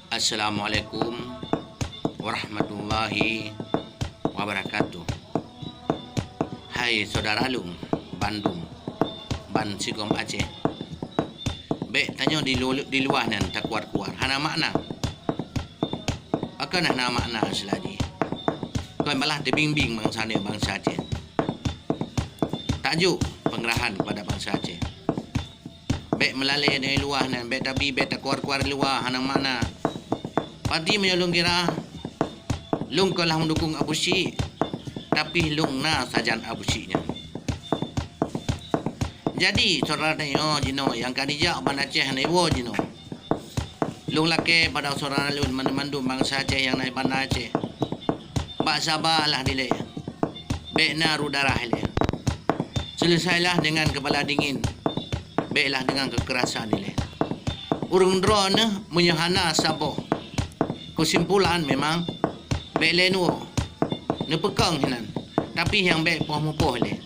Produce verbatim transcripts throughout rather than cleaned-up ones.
Assalamualaikum warahmatullahi wabarakatuh. Hai syedara lôn bandum, ban sigom Aceh. Bèk tanyoe di lu-, di luwa nyan takuar-kuar, hana makna. Pakon hana makna seulagi? Kon malah teubimbéng bansa nyoe, bansa Aceh. Tajok peungarahan keupada bansa Aceh. Bèk meulalé di luwa nyan, bèk tabi, bèk takuar-kuar di luwa, hana makna. Pati meunyoe lôn kira, lôn kon lah meudukong Abusyik, tapi lôn na sajan Abusyik nyan. Jadi, syedara tanyoe jinoe nyang ka jijak Banda Aceh hana iwoe jinoe. Lôn lakèe bak syedara lôn mandum-mandum bansa Aceh nyang na di Banda Aceh. Bak sabalah dilèe. Bèk na rô darah ilèe. Seuleusailah deungon keupala dingin. Bèklah deungon keukerasan ilèe. Ureueng droeneuh meunyoe hana saboh keusimpulan, memang bèk lé neuwoe. Neupeukong hinan. Tapi nyang bèk poh-mupoh ilèe.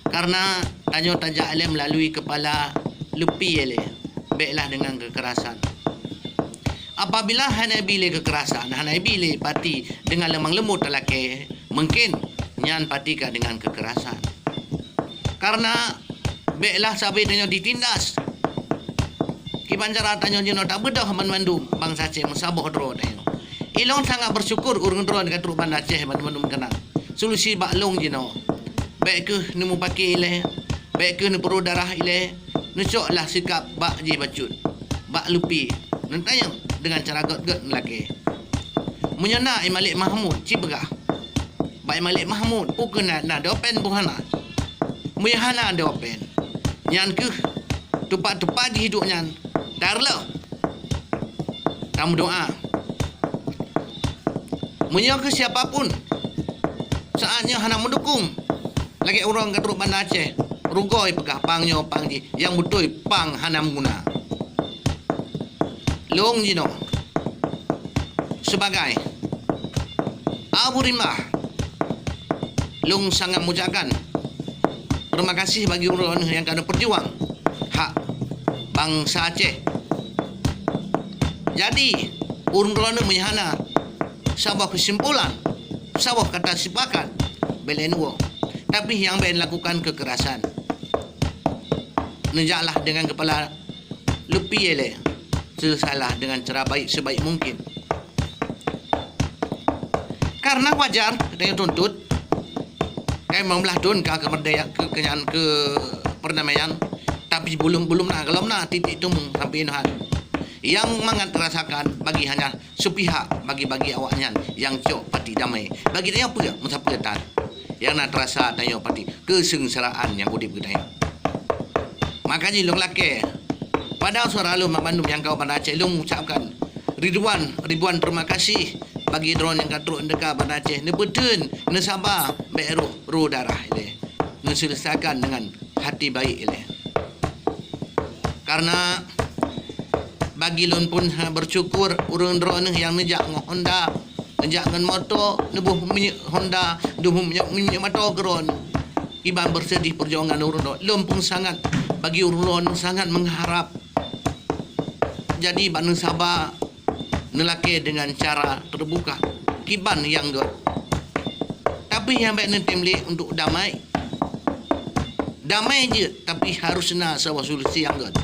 Kareuna tanyoe tajak ilèe meulalui keupala leupi ilèe. Bèklah deungon keukerasan. Apabila hana ibi lé keukerasan, hana ibi lé pati deungon leumang leumôt talakèe, mungken nyan pati ka deungon keukerasan. Kareuna bèklah sabe tanyoe ditindas. Kiban cara tanyoe jinoe tabeudôh banmandum bansa Aceh meusaboh droe tanyoe. Ilôn sangat beusyukur ureueng droeneuh ka trok Banda Aceh banmandum keunan. Solusi bak lôn jinoe. Bèk kheueh neumupakè ilèe, bèk kheueh neupeuroh darah ilèe, neucoklah sikab bak jih bacut, bak leupi, neutanyong deungon cara gèt-gèt meulakèe. Meunyoe na Imam Malik Mahmud, ci peugah, bak Imam Malik Mahmud, peu kheueh na, na dopen peu hana? Meunyoe hana dopen, nyan kheueh tupat-tupat jih duek nyan, tarlok. Tameudoa. Meunyoe keu siapa pun saat nyoe hana meudukong lagèe ureueng ka trok Banda Aceh, rugoe peugah pang nyoe pang jih, nyang beutôi pang hana meuguna. Lôn jinoe sibagai Abu Rimah, lôn sangat mengucapkan terima kasih bagi ureueng nyang ka neupeujuang hak bansa Aceh. Jadi, ureueng droeneuh meunyoe hana saboh keusimpulan, saboh kata sipakat, bèk lé neuwoe. Tapi nyang bèk lakukan keukerasan. Neujaklah deungon keupala leupi ilèe, seuleusailah deungon cara baik sebaik mungkin. Kareuna wajar tanyoe tuntut, ka limong blaih thôn ka keumerdeka-, keu-, keu-, nyan, keu perdamaian, tapi belum, belum na, golom na titik temu sampai nyoe. Nyang mangat teurasakan bagi hanya sepihak bagi-bagi awaknyan nyang cok pati damai. Bagi tanyoe peue meusapeue that. Nyang na teurasa tanyoe pati keuseungsaraan nyang udeb geutanyoe. Maka jih lôn lakèe, padahai syedara lôn banmandum nyang ka u Banda Aceh, lôn ucapkan ribuan, ribuan terima kasih bagi droeneuh nyang ka trok neuteuka Banda Aceh, neupeutheun, neusaba, bèk roh, roh darah ilèe, neuseuleusaikan deungon hati baik ilèe. Kareuna bagi lôn pun ha bersyukur ureueng droeneuh nyang neujak ngon Honda, neujak ngon moto, neuboh minyeuk Honda, neuboh minyeuk, minyeuk moto keu droeneuh. Kiban bersedih perjuangan ureueng droeneuh. Lôn pun sangat, bagi ureueng droeneuh sangat mengharap. Jadi, bak neusaba, neulakèe deungon cara terbuka. Kiban nyang gèt. Tapi nyang bèk neutem lé untuk damai. Damai jeuet, tapi harus na saboh solusi nyang gèt.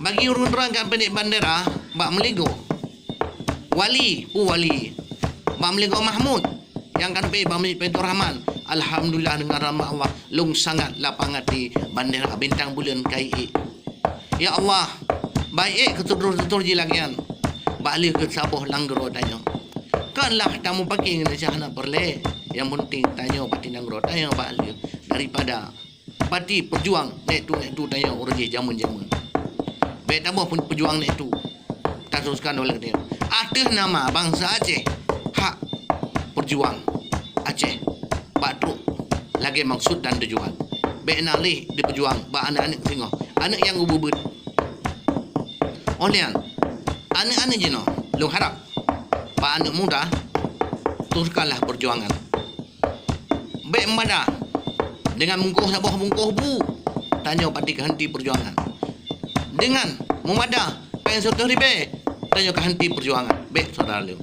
Bagi ureueng droeneuh ka peuneuk bandera bak Meuligoe. Wali, peue wali. Bak Meuligoe Mahmud. Nyang ka neupeuék bak Masjid Baiturrahman. Alhamdulillah, deungon rahmat Allah, lôn sangat lapang até bandera bintang buleuen ka iék. Ya Allah, bèk ék keu tutoe-tutoe jih lagèe nyan. Bak lheueh keu saboh nanggroe tanyoe. Kon lah tamupakè ngon Indonesia hana peureulèe. Nyang penting tanyoe pati nanggroe tanyoe bak lheueh daripada pati peujuang nèk tu, nèk tu tanyoe uroe jih jameun-jameun. Bèk taboh pun peujuang nèk tu. Tateruskan oleh dia. Ateueh nama bansa Aceh, hak peujuang Aceh bak trok lagèe maksud dan tujuan. Bèk na lé dipeujuang bak aneuk-aneuk singoh, aneuk nyang ubeubeut. Óh lheueh nyan, aneuk-aneuk jinoe, lôn harap bak aneuk muda, teruskanlah peujuangan. Bèk meumada deungon bungkôh saboh bungkôh bu, tanyoe pati keuhenti peujuangan. Deungon meumada, seratus ribèe. Dan nyoe ka henti peujuangan. Bèk syedara lôn.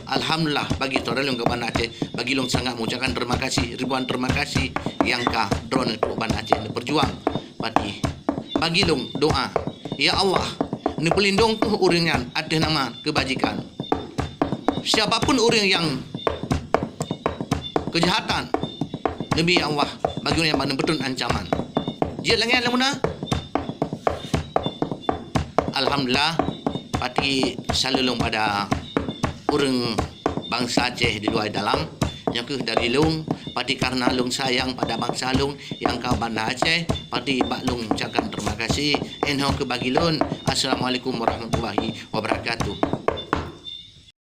Alhamdulillah bagi syedara lôn keu Banda Aceh. Bagi lôn sangat mengucapkan terima kasih, ribuan terima kasih nyang ka droeneuh keu Banda Aceh neupeujuang. Pati bagi lôn doa, ya Allah, neupeulindong kheueh ureuëng nyan ateueh nama keubajikan. Siapa pun ureuëng nyang keujahatan, neubi ya Allah, bagi ureuëng nyang bak neupeutrön ancaman. Jeuet lagèe nyan lôn meunan. Alhamdulillah, pati saleuem lôn pada ureuëng bansa Aceh di luwa dalam. Nyoe kheueh dari lôn, pati kareuna lôn sayang pada bansa lôn nyang ka Banda Aceh, pati bak lôn ucapkan terima kasih. Nyoe kheueh bagi lôn. Assalamualaikum warahmatullahi wabarakatuh.